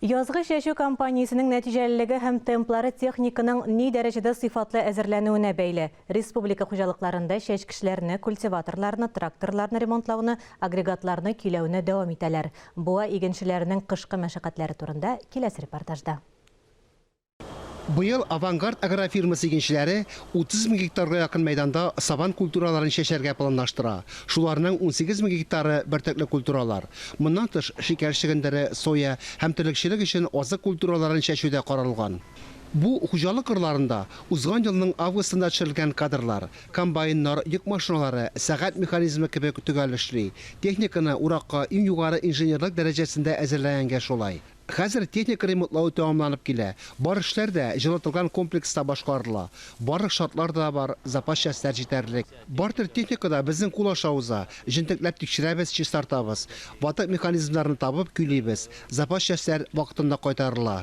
Язгы чәчү кампаниясенең нәтиҗәлелеге һәм темплары техниканың ни дәрәҗәдә сыйфатлы әзерләнүенә бәйле. Республика хуҗалыкларында чәчкечләрне, культиваторларны, тракторларны ремонтлауны, агрегатларны көйләүне дәвам итәләр. Буа игенчеләренең кышкы мәшәкатьләре турында киләсе репортажда. Быел Авангард агрофирмасы игенчеләре 30 мең гектарга якын мәйданда сабан культураларын чәчәргә планлаштыра. Шуларның 18 мең гектары, бөртекле культуралар. Моннан тыш, шикәр чөгендере, соя һәм терлекчелек өчен азык культураларын чәчү дә каралган. Бу хуҗалык кырларында узган елның августында төшерелгән кадрлар. Комбайннар, йөк машиналары, сәгать механизмы кебек төгәл эшли. Техниканы уракка иң югары инженерлык дәрәҗәсендә әзерләгәнгә шулай. Хәзер техника ремонтлау тәмамланып килә. Бар эшләр дә җылытылган комплекста башкарыла. Барлык шартлар да бар, запас частьләр җитәрлек. Бар төр техника да безнең кул аша уза. Җентекләп тикшерәбез, чистартабыз. Ватык механизмнарны табып, көйлибез. Запас частьләр вакытында кайтарыла.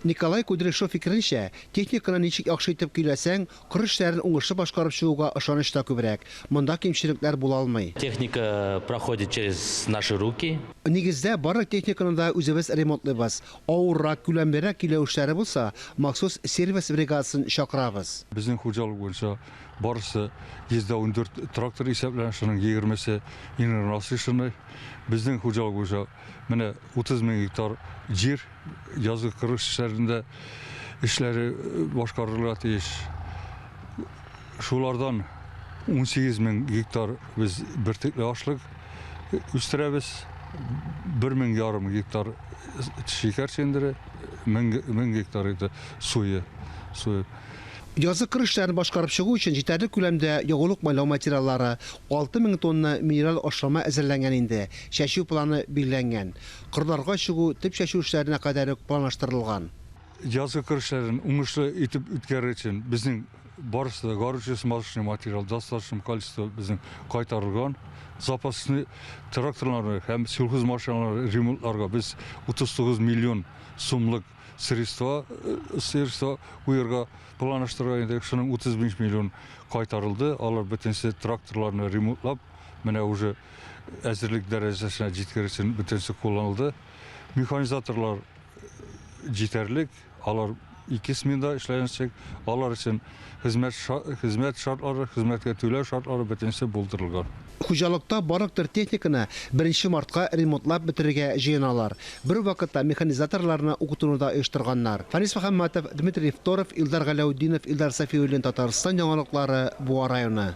Николай Кудряшов фикеренчә, техниканы ничек яхшы итеп көйләсәң, Кыр эшләрен уңышлы башкарып чыгуга ышаныч та күбрәк. Монда кимчелекләр була алмый. Техника проходит через наши руки. Нигездә, барлык техниканы да үзебез ремонтлыйбыз. Авыррак, күләмлерәк көйләү эшләре булса, махсус сервис бригадасын чакырабыз. Безнең хуҗалык буенча барысы 114 трактор исәпләнә, шуның егермесе инернасыщенный. Безнең хуҗалык буенча менә 30 мең гектар җир Язгы кыр эшләрендә эшләре башкарылырга тиеш. Шулардан 18 мең гектар без бөртекле ашлык үстерәбез. 1 мең ярым гектар шикәр чендере, 1000 гектар инде суя. Суя. Язгы кыр эшләрен башкарып чыгу өчен җитәрлек күләмдә ягулык-майлау материаллары, 6000 тонна минераль ашлама әзерләнгән инде, чәчү планы билгеләнгән. Кырларга чыгу төп чәчү эшләренә кадәр үк планлаштырылган. Язгы кыр эшләрен уңышлы итеп үткәрер өчен безнең барысы да горюче-смазочный материал достаточном количестве безнең кайтарылган. Запасный тракторларны һәм сельхозмашиналарны ремонтларга без 39 миллион сумлык средства средства куярга планлаштырган идек. Шуның 35 миллион кайтарылды. Алар бөтенесе тракторларны ремонтлап, менә уже әзерлек дәрәҗәсенә җиткерер өчен бөтенесе кулланылды. Механизаторлар җитәрлек, алар ике сменда эшләнәчәк. Алар өчен хезмәт хезмәт шартлары, хезмәткә түләү шартлары бөтенесе булдырылган. Хуҗалыкта барлык төр техниканы беренче мартка ремонтлап бетерергә җыеналар. Бер үк вакытта механизаторларны укытуны да оештырганнар. Фәнис Мөхәммәтов, Дмитрий Второв, Илдар Галәүтдинов, Илдар Сафиуллин, Татарстан яңалыклары, Буа районы.